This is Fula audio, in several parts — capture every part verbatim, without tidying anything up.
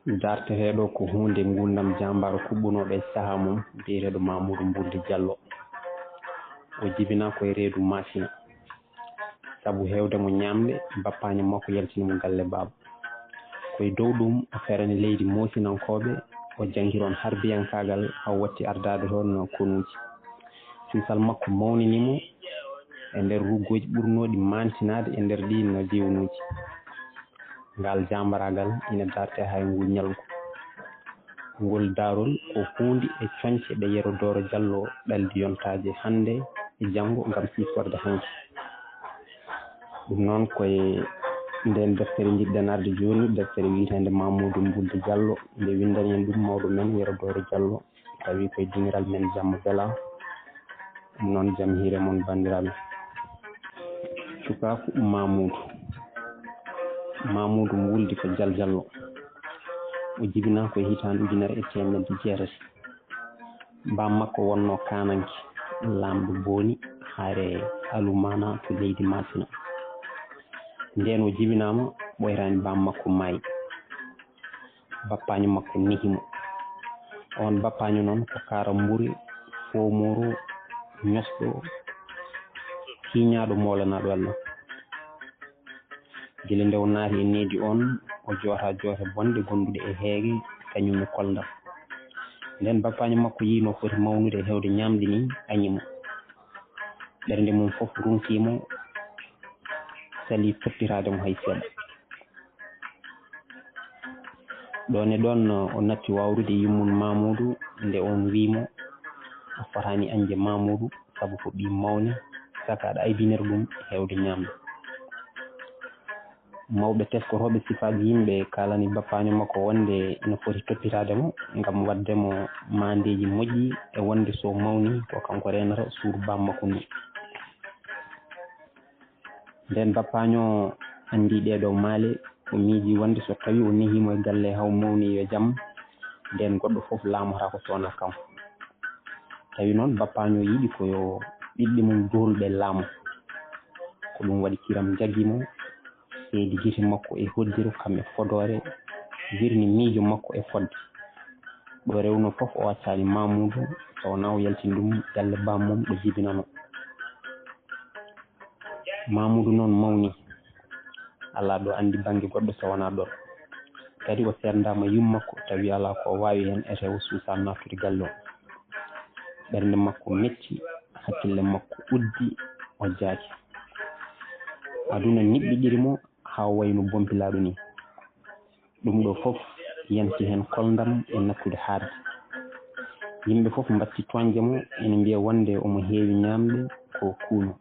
Darteteeɗo ko huunde nguurndam jaambaaro kuɓɓunooɗo e sahaa mum, biyeteeɗo Mamoudou Mbouldi Diallo. O jibinaa ko e reedu Maasina. Sabu heewde mo ñaamde, bappaanyo makko yaltini mo galle baaba. Ko e dow ɗum o feerani leydi Moosinankooɓe, o janngiron harbiyankaagal haa o watti ardaade toon konuuji. Cuusal makko mawnini mo e nder ruggooji ɓurnooɗi maantinaade e nder ɗiin diiwanuuji. Ngal jaambaraagal ina dartee haa e nguu ñalngu. Ngol daarol ko huunde e coñce ɗe Yero Dooro Jallo ɗaldi yontaaje hannde e janngo ngam siftorde hanki. Ɗum noon ko e ndeen deftere njiɗ-ɗen arde jooni, deftere wiyeteende Mamoudou Mbouldi Diallo, nde winndani en ɗum mawɗo men Yero Dooro Jallo. Tawi koye duŋiral men Jamma Bela. Ɗum noon jam hiire mon banndiraaɓe. Cukaaku Mamoudou. Mamoudou Mbouldi ko jaljallo. O jibinaa ko e hitaande ujunere e teemedde jeetati. Baam makko wonnoo kaananke, laamɗo Booni, hare Alumaana to leydi Maasina. Ndeen o jibinaama, ɓooyraani baam makko maayi. Bappaanyo makko nehi mo. Oon bappaanyo noon ko kaara mburi, foomooru, ñosɗo, kiiñaaɗo, moolanaaɗo Allah. Gila nde o naati e needi oon, o jootaa joote bonɗe gonduɗe e heege, kañum e koldam. Ndeen bappaanyo makko yii no foti mawnude e heewde ñaamde nii, añi mo. Ɓernde mum fof runkii mo, salii toppitaade mo hay seeɗa. Ɗoon e ɗoon o natti wawrude yummun Mamoudou nde oon wii mo a fotaani añde Mamoudou, sabu ko ɓii mawni, saka aɗa aybinira ɗum e heewde ñaamde. Mawɓe teskotooɓe sifaaji yimɓe kaalani bappaanyo makko wonde ina foti toppitaade mo ngam waɗde mo maandeeji moƴƴi e wonde so mawni ko kanko reenata suudu baam makko ndu. Ndeen bappaanyo anndii ɗee ɗoo maale, o miijii wonde so tawii o nehii mo e galle haa o mawni yo jam, ndeen goɗɗo fof laamotaako so wonaa kanko. Tawi noon bappaanyo yiɗi ko yo ɓiɓɓe mum doolɓe laamoo. Ko ɗum waɗi kiram jaggi mo, seedi gite makko e hoddiro kam e fodoore, wirni miijo makko e fodde. Ɗo rewnoo fof o accaani Mamoudou, so wonaa o yaltini ɗum galle baam mum ɗo jibinanoo. Mamoudou noon mawni, alaa ɗo anndi bannge goɗɗo so wonaa ɗoon. Kadi o seerndaama yummakko, tawi alaa ko o waawi heen, etee o suusaa naattude galle o. Ɓernde makko metti, hakkille makko uddi, o jaaki. Aduna niɓɓiɗiri mo haa o wayi no bompilaaɗo nii. Ɗum ɗo fof yanti heen koldam e nattude haarde. Yimɓe fof mbatti tooñde mo, ina mbiya wonde omo heewi ñaamde ko kuuno.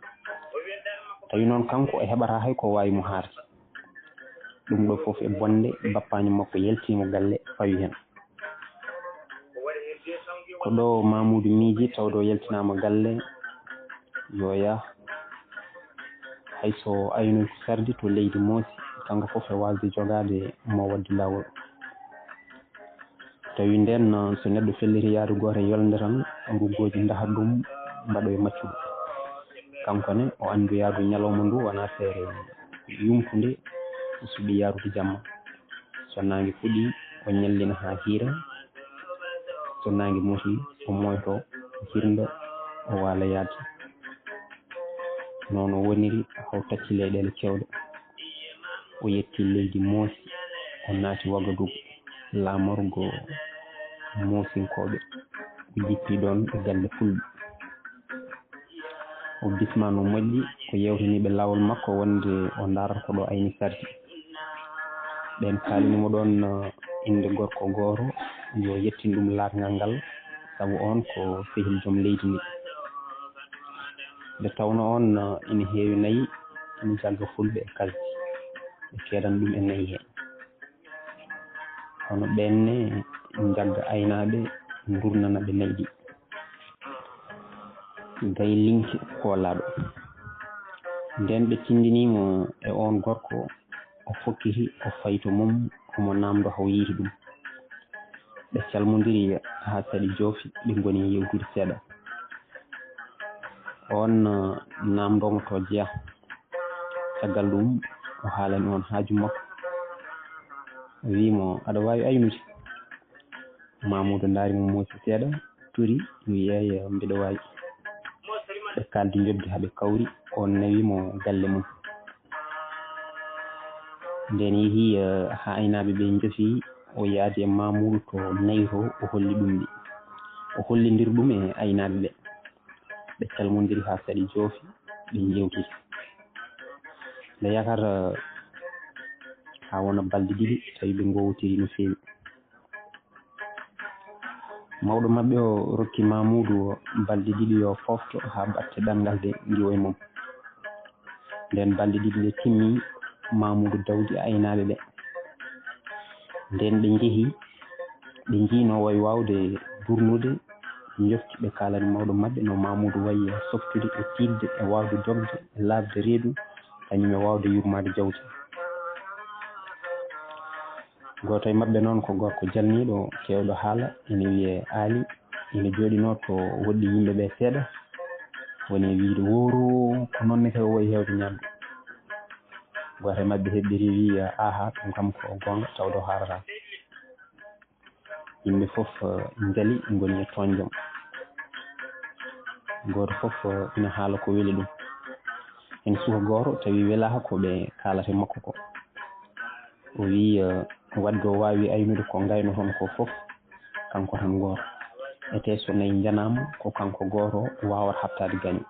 Tawi noon kanko o heɓataa hay ko waawi mo haarde. Ɗum ɗo fof e bonde, bappaanyo makko yaltii mo galle, fawi heen. Ko ɗo Mamoudou miiji tawde o yaltinaama galle, yo yah. Hay so aynoyku sardi to leydi Moosi, kanko fof e waasde jogaade mo waɗde laawol. Tawi ndeen, so neɗɗo felliti yaade gooto e yolnde tan, ruggooji ndahat ɗum, mbaɗoya maccuɗo. Kanko ne, o anndu yaadu ñalawma ndu wonaa feere yumtude, o suɓii yaarude jamma. So naange fuɗii, o ñallina haa hiira. So naange muti, o moyto, o hirnda, o waala yaade. Noon o woniri, haa o tacci leyɗeele keewɗe. O yetti leydi Moosi, o naati Wagadugu, laamorgo Moosinkooɓe. O jippi ɗoon e galle Fulɓe. O bismaa no moƴƴi, o yeewtanii ɓe laawol makko wonde o ndaarata ko ɗo ayni sardi. Ɓeen kaalini mo ɗoon, eh, innde gorko gooto, yo yettin ɗum laaɓngal ngal, sabu oon ko sehil joom leydi ndi. Nde tawnoo oon, eh, ina heewi nayi, ina jagga Fulɓe e kasdi, ɓe keedana ɗum e nayi hee. Kono ɓeen ne njagga aynaaɓe, ndurnana ɓe nayi ɗi. Gaylinki koolaaɗo. Ndeen ɓe tinndinii mo e oon gorko, o fokkiti, o fayi to mum, omo naamndo haa o yiiti ɗum. Ɓe calmondiri haa saɗi joofi, ɓe ngoni e yeewtude seeɗa. Oon, eh, naamndoo mo to jeyaa. Caggal ɗum, o haalani oon haaju makko. Wii mo, "Aɗa waawi aynude?" Mamuudu ndaari mo moosi seeɗa, turi, wii, "Eey, mbiɗo waawi." Ɓe kaaldi njoɓdi haa ɓe kawri, o nawi mo galle mum. Ndeen yehi, eh, haa aynaaɓe ɓe njofi, o yaadi e Mamuudu to nayi to, o holli ɗum ɗi. O hollindiri ɗum e aynaaɓe ɓe. Ɓe calmondiri haa saɗi joofi, ɓe njeewtidi. Nde yakata haa wona balɗe ɗiɗi, tawi ɓe ngoowtiri no feewi. Mawɗo maɓɓe o rokki Mamuudu balɗe ɗiɗi yo foofto haa batte ɗanngal de ndiwo e mum. Nden balɗe ɗiɗi ɗe timmi, Mamuudu dawdi e aynaaɓe ɓe. Nden ɓe njehi, ɓe njii no wayi waawde durnude, njofti ɓe kaalani mawɗo maɓɓe no Mamuudu wayi e softude e tiiɗde e waawde dogde e laaɓde reedu, kañum e waawde yurmaade jawdi. Gooto e maɓɓe noon ko gorko jalniiɗo, keewɗo haala, ene wiyee Aali, ene jooɗinoo to woɗɗi yimɓe ɓe seeɗa, woni e wiyde, "Wowru, ko noon ne kay o wayi heewde ñaamde." Gooto e maɓɓe heɓɓiri, wii, "Aaha, ɗum kam ko goonga, tawde o haalataa." Yimɓe fof, eh, njali, ngoni e toñde mo. Gooto fof, eh, ina haala ko weli ɗum. Heen suka gooto tawi welaaka ko ɓe kaalata e makko ko. O wii, eh, waɗde o waawi aynude ko ngayno toon ko fof, kanko tan gooto. Etee so nayi njanaama, ko kanko gooto waawata haɓtaade gaño.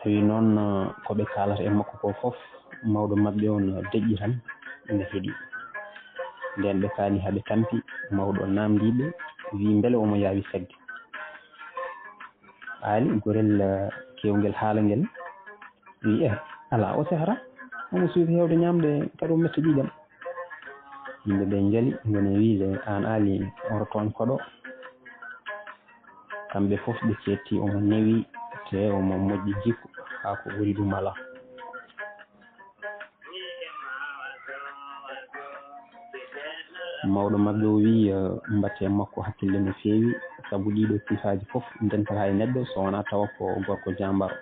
Tawi noon, eh, ko ɓe kaalata e makko ko fof, mawɗo maɓɓe on deƴƴi tan, ina heɗii. Ndeen ɓe kaali haa ɓe tampi, mawɗo naamndii ɓe, wii mbele omo yaawi fegde. Aali, gorel, eh, keewngel haala ngel, wii, "Eh, alaa, o sehata, omo suufi heewde ñaamde, kadi o metta ƴiiƴam." Yimɓe ɓe njali, ngoni e wiyde, "Aan Aali, oto tooñ koɗo." Kamɓe fof ɓe ceetti, omo newi, te omo moƴƴi jikku, haa ko ɓuri ɗum alaa. Mawɗo maɓɓe o wii, eh, mbaɗtee makko hakkille no feewi, sabu ɗiɗo sifaaji fof ndentata e neɗɗo so wonaa tawa ko gorko jaambaro.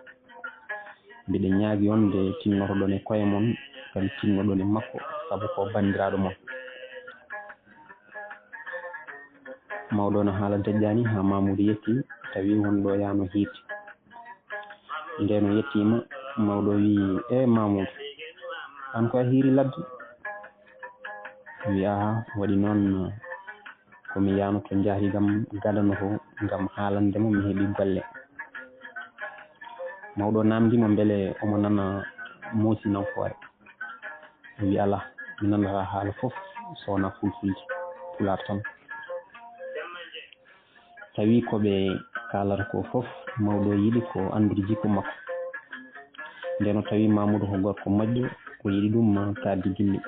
Mbiɗa ñaagi on nde tinnotoɗon e koye mon, kadi tinnoɗon e makko, sabu ko banndiraaɗo mon. Mawɗo no haala deƴƴaani haa Mamuudu yetti, tawi won ɗo yaano hiirti. Ndeen o yettiima, mawɗo wii, "Ee Mamuudu, aan ko a hiiri ladde?" Wii, "Aha, waɗi noon, ko mi yaano to njaari kam gadano to ngam haalande mo mi heɓi golle." Mawɗo naamndi mo mbele omo nana moosinankoore. O wii, "Alaa, mi nanataa haala fof so wonaa fulfulde, pulaar tan." Tawi ko ɓe kaalata ko fof, mawɗo yiɗi ko anndude jikku makko. Ndeen o tawi Mamuudu ko gorko moƴƴo, o yiɗi ɗum kaalde gilli.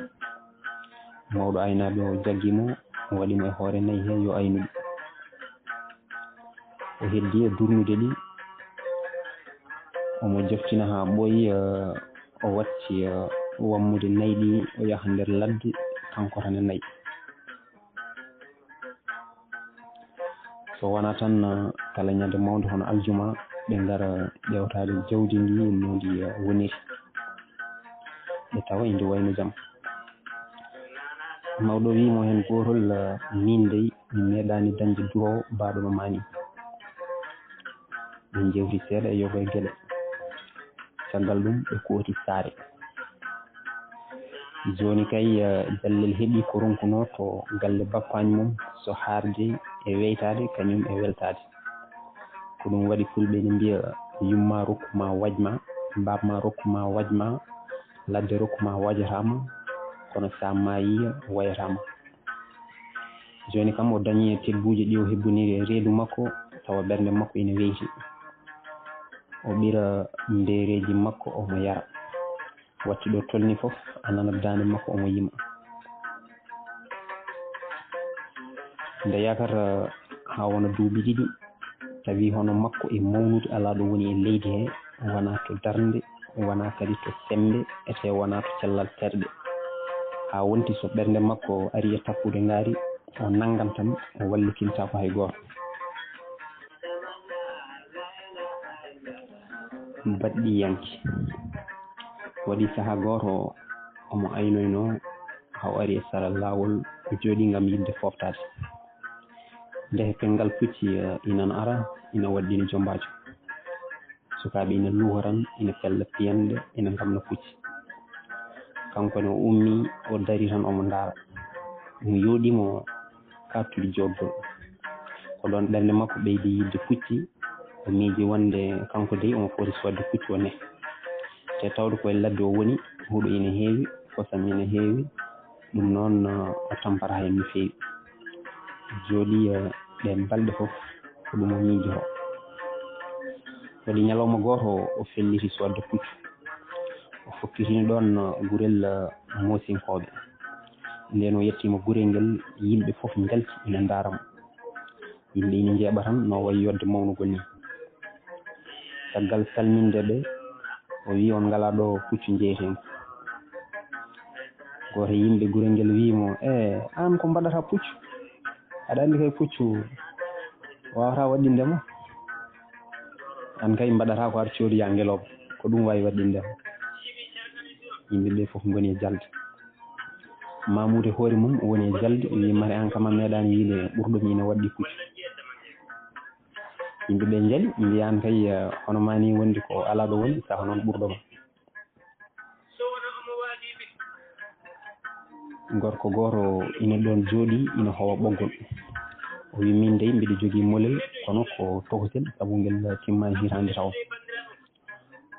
Mawɗo aynaaɓe o jaggi mo, o waɗi mo e hoore nayi he yo aynu ɗi. O heddii e durnude ɗi, omo joftina haa ɓooyi, eh, o watti, eh, wammude nayi ɗi, o yaha nder ladde, kanko tan e nayi. So wonaa tan, eh, kala ñande mawnde hono aljuma, ɓe ngara ƴeewtaade jawdi ndi no ndi, eh, woniri. Ɓe tawa indi wayno jam. Mawɗo wii mo heen gootol, eh, "Miin dey, mi meeɗaani dañde duroowo baaɗo no maa nii." Ɓe njeewti seeɗa e yoga e gele. Caggal ɗum, ɓe kooti saare. Jooni kay, eh, Jallel heɓi ko ronkunoo to galle bappaañ mum, so haarde e weytaade, kañum e weltaade. Ko ɗum waɗi Fulɓe ene mbiya, "Yumma rokku ma waj ma, baab ma rokku ma waj ma, ladde rokku ma wajataa ma, kono so a maayii wayataa ma." Jooni kam o dañii e tebbuuji ɗi o hebbuniri e reedu makko, tawa ɓernde makko ene weyti. O ɓira mbeereeji makko, omo yara. Watti ɗo tolni fof, a nana daande makko omo yima. Nde yakata haa wona duuɓi ɗiɗi, tawi hono makko e mawnude alaa ɗo woni e leydi he, wonaa to darnde, wonaa kadi to semmbe, etee wonaa to cellal terɗe. Haa wonti so ɓernde makko ari e tappude ngaari, o nanngan tan, o wallikintaako hay gooto. Baɗɗiyanke. Waɗi sahaa gooto, omo aynoynoo, haa o ari e sara laawol, o jooɗii ngam yiɗde fooftaade. Ndeke penngal pucci, eh, ina ara, ina waɗɗini jombaajo. Sukaaɓe ina luuha tan, ina pella piyanɗe, ina ngamna pucci. Kanko ne, o ummii, o darii tan, omo ndaara. Ɗum yooɗii mo, kaɗtude joɗɗo. Ko ɗoon ɓernde makko ɓeydi yiɗde pucci, o miiji wonde kanko dey omo foti soodde pucci o ne. Te tawde ko e ladde o woni, huɗo ina heewi, kosam ina heewi, ɗum noon, o tampataa heen no feewi. Jooɗii, eh, ɗeen balɗe fof, ko ɗum o miijotoo. Waɗi ñalawma gooto, o felliti soodde puccu. O fokkitini ɗoon, eh, gurel, eh, moosinkooɓe. Ndeen o yettiima gurel ngel, yimɓe fof njalti ina ndaara mo. Yimɓe ina njeeɓa tan no wayi yodde mawnugol ni. Caggal salminde ɓe, o wii, "On ngalaa ɗo puccu njeeyeteengu?" Gooto e yimɓe gure ngel wii mo, "E, aan ko mbaɗataa puccu? Aɗa anndi kay puccu waawataa waɗɗinde ma. Aan kay mbaɗataa ko ar coodoyaa ngelooba, ko ɗum waawi waɗɗinde ma." Yimɓe ɓe fof ngoni e jalde. Mamuudu e hoore mum woni e jalde, wii, "Mari aan kam a meeɗaani yiide ɓurɗo mi ina waɗɗi puccu." Yimɓe ɓe njali, mbiya, "Aan kay, eh, hono maa ni wondi ko alaa ɗo woni, saha noon ɓurɗo ma." Gorko gooto ina ɗoon jooɗii, ina howa ɓoggol. O wii, "Miin dey mbiɗo jogii molel, kono ko tokosel, sabu ngel timmaani hitaande tawa."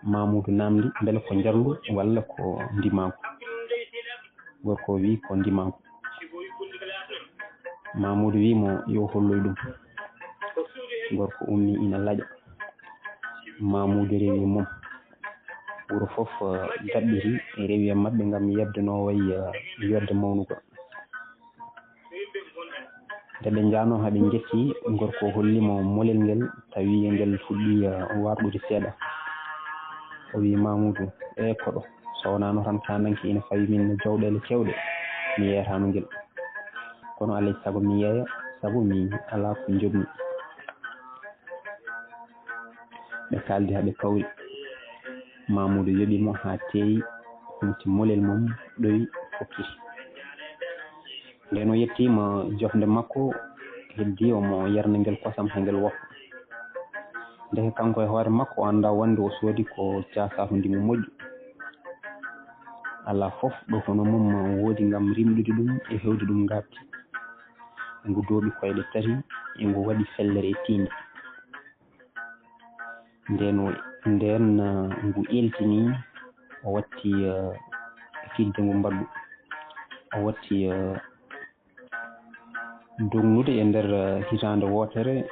Mamuudu naamndi, "Mbele ko njarndu walla ko ndimaagu?" Gorko o wii, "Ko ndimaagu." Mamuudu wii mo, "Yo holloy ɗum." Gorko ummii ina laƴa. Mamuudu rewi mum. Wuro fof, eh, daɓɓiti, rewi e maɓɓe ngam yebde no wayi, eh, yodde mawnugol. Nde ɓe njahnoo haa ɓe njettii, gorko o holli mo molel ngel, tawi ngel fuɗɗii, eh, warɗude seeɗa. O wii, "Mamuudu, ee koɗo, so wonaano tan kaananke ina fawi min jawɗeele keewɗe, mi yeeyataano ngel. Kono alaa e sago mi yeeya, sabu mi alaa ko njoɓmi." Ɓe kaaldi haa ɓe kawri. Mamuudu yoɓi mo haa teeyi, humti molel mum, ɗowi, fokkiti. Ndeen o yettiima jofnde makko, heddii omo yarna ngel kosam haa ngel woppa. Ndeke kanko e hoore makko o anndaa wonde o soodi ko caasaatu ndimo moƴƴo. Alaa fof ɗo hono mum woodi ngam rimɗude ɗum e heewde ɗum ngaaɓti. Ngu dooɓi koyɗe tati, e ngu waɗi fellere e tiinde. Ndeen o, ndeen, eh, ngu eeltinii, o watti, eh, fidde ngu mbaɗɗu. O watti, eh, dognude e nder, eh, hitaande wootere,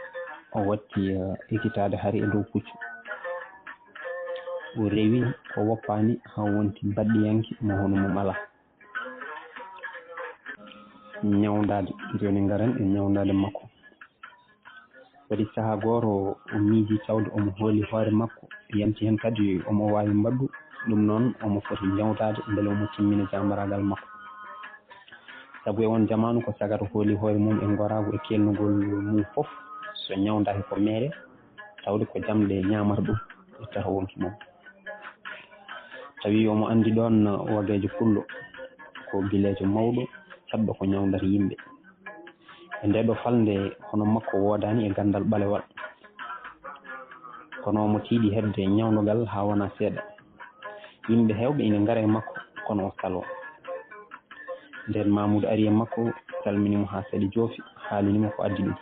o watti, eh, ekitaade hari e dow puccu. O rewi ko woppaani haa wonti baɗɗiyanke mo hono mum alaa. Ñawndaade, jooni ngaren e ñawndaade makko. Waɗi sahaa gooto o miiji tawde omo hooli hoore makko, yanti heen kadi omo waawi mbaɗɗu, ɗum noon omo foti ñawndaade mbele omo timmina jaambaraagal makko. Sabu e oon jamaanu ko sagata hooli hoore mum e ngoraagu e kelnugol mum fof, so ñawndaaki ko meere, tawde ko jamɗe ñaamata ɗum, ittata wonki mum. Tawi omo anndi ɗoon wageejo pullo, ko gileejo mawɗo, heɓɗo ko ñawndata yimɓe. E ndee ɗoo falnde, hono makko woodaani e ganndal ɓalewal. Kono omo tiiɗi heɓde ñawndogal haa wona seeɗa. Yimɓe heewɓe ina ngara e makko, kono o saloo. Ndeen Mamuudu ari e makko, salmini mo haa saɗi joofi, haalini mo ko addi ɗum.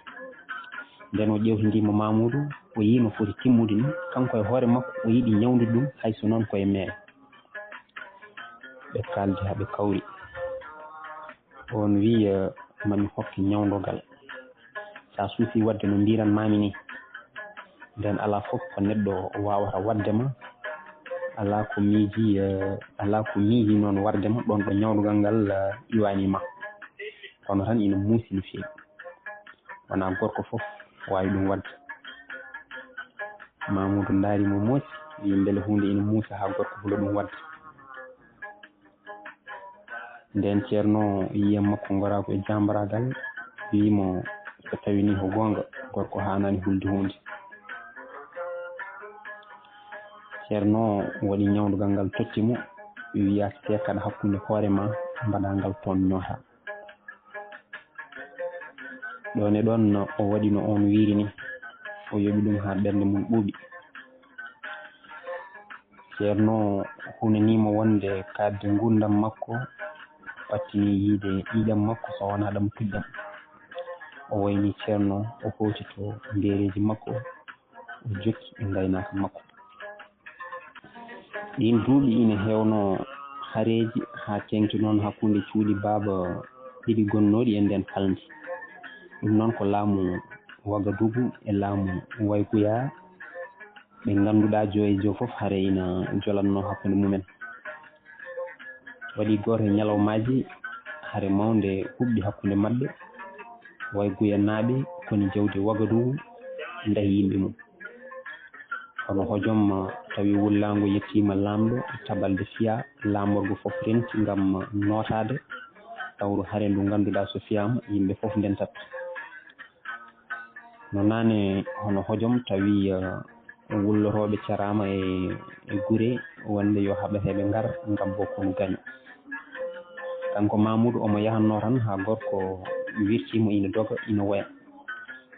Ndeen o ƴeewtindii mo Mamuudu, o yii no foti timmude ni, kanko e hoore makko o yiɗi ñawndude ɗum, hay so noon ko e meere. Ɓe kaaldi haa ɓe kawri. Oon wii, eh, "Ma mi hokke ñawndogal. So a suusii waɗde no mbiiran-maa-mi nii, ndeen alaa fof ko neɗɗo waawata waɗde ma, alaa ko miiji, eh, alaa ko miiji noon waɗde ma, ɗoon ɗo ñawndogal ngal, eh, iwanii ma. Kono tan ina muusi no feewi. Wonaa gorko fof waawi ɗum waɗde." Mamuudu ndaari mo moosi, wii, "Mbele huunde ina muusa haa gorko hula ɗum waɗde?" Ndeen Ceerno yii e makko ngoraagu e jaambaraagal, wii mo, "So tawii nii ko goonga, gorko haanaani hulde huunde." Ceerno waɗi ñawndogal ngal, totti mo, wiya seekan hakkunde hoore ma, mbaɗa ngal toon ñoota. Ɗoon e ɗoon o waɗi no oon wiiri ni, o yoɓi ɗum haa ɓernde mum ɓuuɓi. Ceerno hunanii mo wonde kaɗde nguurndam makko, ɓattinii yiyde ƴiiƴam makko so wonaa ɗam tuƴƴam. O wayni Ceerno, o hooti to mbeereeji makko, o jokki e ngaynaaka makko. Ɗiin duuɓi ina heewnoo hareeji haa teeŋti noon hakkunde cuuɗi baaba ɗiɗi gonnooɗi e ndeen falnde. Ɗum noon ko laamu Wagadugu e laamu Wayguya, ɓe ngannduɗaa joyi jo fof hare ina jolatnoo hakkunde mumen. Waɗi gooto e ñalawmaaji, hare mawnde huɓɓi hakkunde maɓɓe. Wayguyanaaɓe koni jawdi Wagadugu ndahi yimɓe mum. Hono hojom tawi wullaango yettiima laamɗo, tabalde fiyaa, laamorgo fof renti ngam nootaade, tawru hare ndu ngannduɗaa so fiyaama, yimɓe fof ndentat. No naane hono hojom tawi, eh, wullotooɓe caraama e, e gure wonde yo haɓeteeɓe ngar ngam bo konu gaño. Kanko Mamoudou omo yahanno tan haa gorko wirtii mo ina doga, ina woya.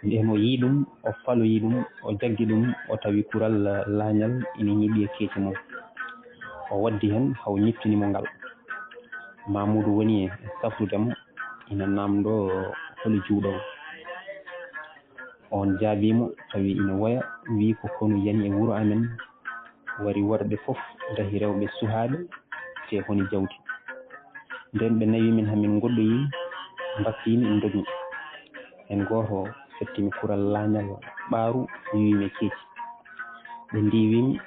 Ndeen o yii ɗum, o faloyi ɗum, o jaggi ɗum, o tawi kural laañal ina ñiɓi e keeci mum. O waddi heen haw ñittini mo ngal. Mamoudou woni e safrude mo, ina naamndoo holi juuɗo o. Oon jaabii mo, tawi ina woya, wii ko konu yani e wuro amen, wari worɓe fof, ndahi rewɓe suhaaɓe, te honi jawdi. Ndeen ɓe nawi min, hamin ngoɗɗoyi, mbattimi, ndogmi. Heen gooto fettimi kural laañal ɓaaru, wiimi e keeci. Ɓe ndiiwimi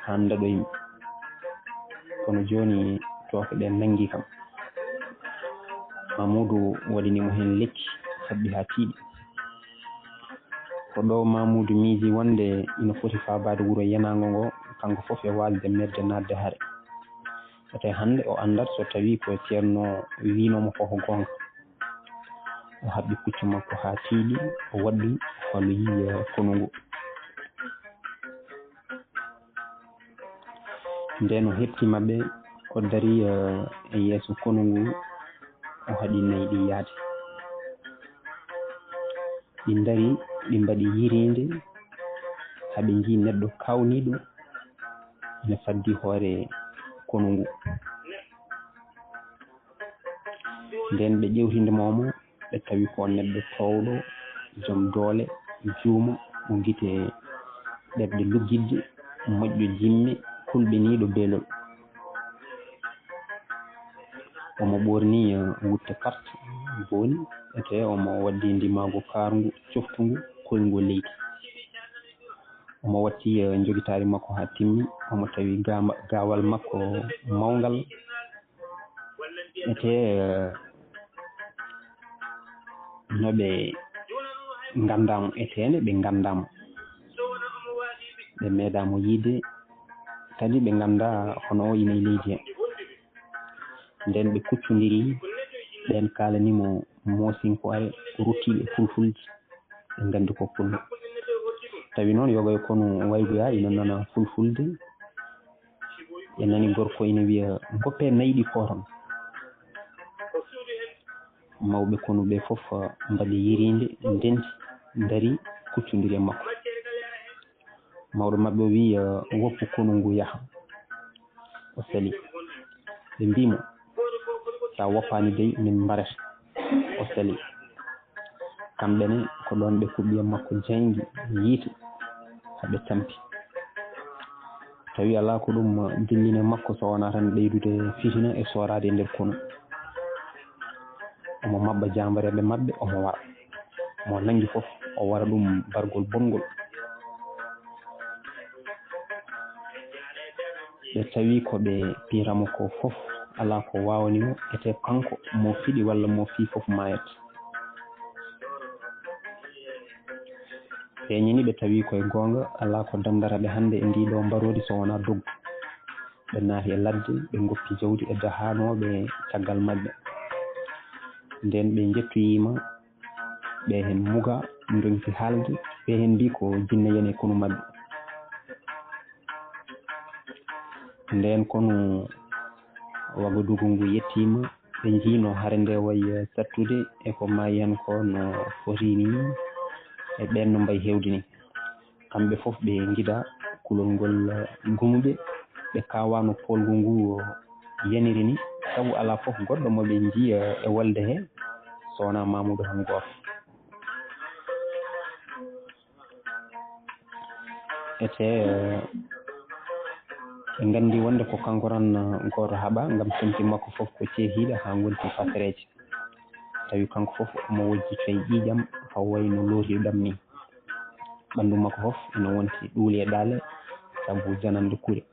haa ndaɗoymi. Kono jooni tooke ɗe nanngi kam. Mamoudou waɗini mo heen lekki, haɓɓi haa tiiɗi. Ko ɗo Mamoudou miiji wonde ina foti faabaade wuro yenaango ngo, kanko fof e waasde metde naatde hare. Wate hannde o anndat so tawii ko Ceerno wiinoo mo ko ko goonga. O haɓɓi puccu makko haa tiiɗi, o waɗɗi, o faloyi, eh, konu ngu. Ndeen o heɓti maɓɓe, o darii, eh, e yeeso konu ngu, o haɗi nayi ɗi yahde. Ɗi ndarii, ɗi mbaɗi yiriinde, haa ɓe njii neɗɗo kaawniiɗo ina faddi hoore konu ngu. Ndeen ɓe ƴeewtindema mo, ɓe tawi ko neɗɗo toowɗo, joom doole, juumo, mo gite ɓerɗe luggitde, moƴƴo jimme, kulɓiniiɗo beelol. Omo ɓoorni, eh, wutte kart booni, ete omo waddi ndimaagu kaarngu, coftungu, koyngu leydi. Omo watti, eh, njogitaari makko haa timmi, omo tawi gaama-, gaawal makko mawngal, ete, eh, no ɓe nganndaa mo, eteene ɓe nganndaa mo. Ɓe meeɗaa mo yiide, kadi ɓe nganndaa hono o ina e leydi he. Ndeen ɓe kuccondiri, ɓeen kaalani mo moosinkoore, ruttiiɓe fulfulde, ɓe nganndi ko pullo. Tawi noon yoga e konu Wayguya ina nana fulfulde, ɓe nani gorko ina wiya, "Ngoppe nayi ɗi kooton." Mawɓe konu ɓe fof mbaɗi yiriinde, ndenti, ndarii, kuccondiri e makko. Mawɗo maɓɓe o wiyi, "Woppu konu ngu yaha." O sali. Ɓe mbii mo, "So a woppaani dey, min mbarete." O sali. Kamɓe ne, ko ɗoon ɓe kuɓɓi e makko jayngi yiite, haa ɓe tampi. Tawi alaa ko ɗum dillini e makko so wonaa tan ɓeydude fitina e sooraade e nder konu. Omo maɓɓa jaambareeɓe maɓɓe, omo wara. Mo nanngi fof, o wara ɗum bargol bonngol. Ɓe tawi ko ɓe piyata mo ko fof, alaa ko waawani mo, ete kanko mo fiɗi walla mo fii fof maayat. Feeñani ɓe tawi koye goonga, alaa ko danndata ɓe hannde e ndii ɗoo mbaroodi so wonaa doggu. Ɓe naati e ladde, ɓe ngoppi jawdi e dahaanooɓe caggal maɓɓe. Ndeen ɓe njettoyiima, ɓe heen muga, ndonki haalde, ɓe heen mbii ko jinne yani e konu maɓɓe. Ndeen konu Wagadugu ngu yettiima, ɓe njiino hare nde wayi sattude e ko maayi heen ko no foti ni, e ɓeen no mbayi heewde ni. Kamɓe fof ɓe ngida kulol ngol gumuɓe, ɓe kaawaano poolgu ngu yaniri ni, sabu alaa fof goɗɗo mo ɓe njiya e wolde he, so wonaa Mamuudu tan gooto. Ete, eh, ɓe nganndi wonde ko kanko tan, eh, gooto haɓa, ngam conci makko fof ko cehiiɗe haa ngonti fasareeje. Tawi kanko fof omo wojji coy ƴiiƴam, faway no lootiiɗo ɗam ni. Ɓanndu makko fof ene wonti ɗuuli e ɗaale, sabu janande kure.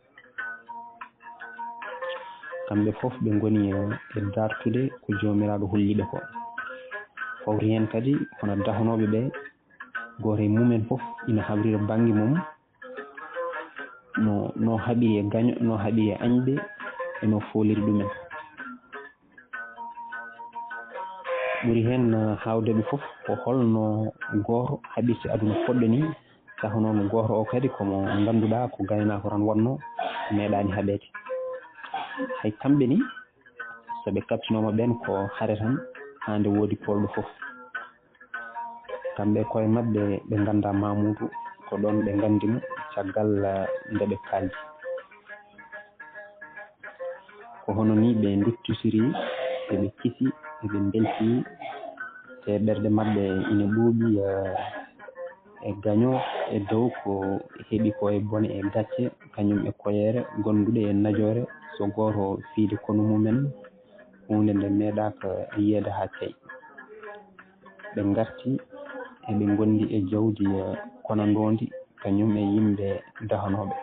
Kamɓe fof ɓe ngoni, eh, e dartude ko Joomiraaɗo holli ɓe ko. Fawti heen kadi hono dahnooɓe ɓe, gooto e mumen fof ina habrira bannge mum, no, no haɓiri e gaño, no haɓiri e añɓe, e no fooliri ɗumen. Ɓuri heen, eh, haawdeeɓe fof ko holno gooto haɓirta aduna fodde ni, tawa noon gooto o kadi ko mo ngannduɗaa ko gaynaako tan wonno, meeɗaani haɓeede. Hay kamɓe ni, so ɓe kaɓtinooma ɓeen ko hare tan, haa nde woodi poolɗo fof. Kamɓe koye maɓɓe ɓe nganndaa Mamuudu, ko ɗoon ɓe nganndi mo caggal, eh, nde ɓe kaaldi. Ko hono nii ɓe nduttisiri, eɓe kisi, eɓe mbeltii, te ɓerɗe maɓɓe ina ɓuuɓi, eh, e gaño e dow ko heɓi ko e bone e gacce, kañum e koyeere gonduɗe e najoore, so gooto fiide konu mumen, huunde nde meeɗaaka yiyeede haa cey. Ɓe ngarti, eɓe ngondi e jawdi, eh, konandoondi, kañum e yimɓe dahanooɓe.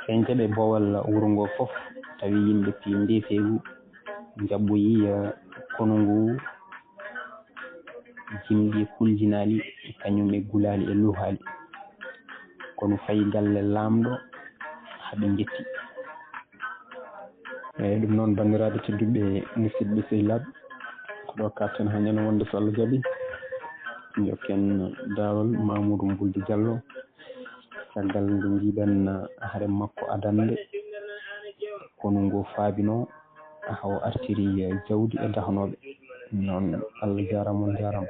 Ɓe njaɓi boowal wuro ngoo fof, tawi yimɓe pii ndeefeewu, njaɓɓoyi, eh, konu nguu, jimɗi e kuljinaali, kañum e gulaali e luhaali. Kono fayi galle laamɗo, haa ɓe njetti. Eeyi, ɗum noon, banndiraaɓe tedduɓe, musidɓe sehilaaɓe, ko ɗo kaaɗten haa ñande wonde, so Allah jaɓi, njokken daawal Mamoudou Boulde Diallo, caggal nde njiiɗen hare makko adannde, konu nguu faabinoo, haa o artiri jawdi e dahnooɓe. Noon, Allah jaaraama, on njaaraama.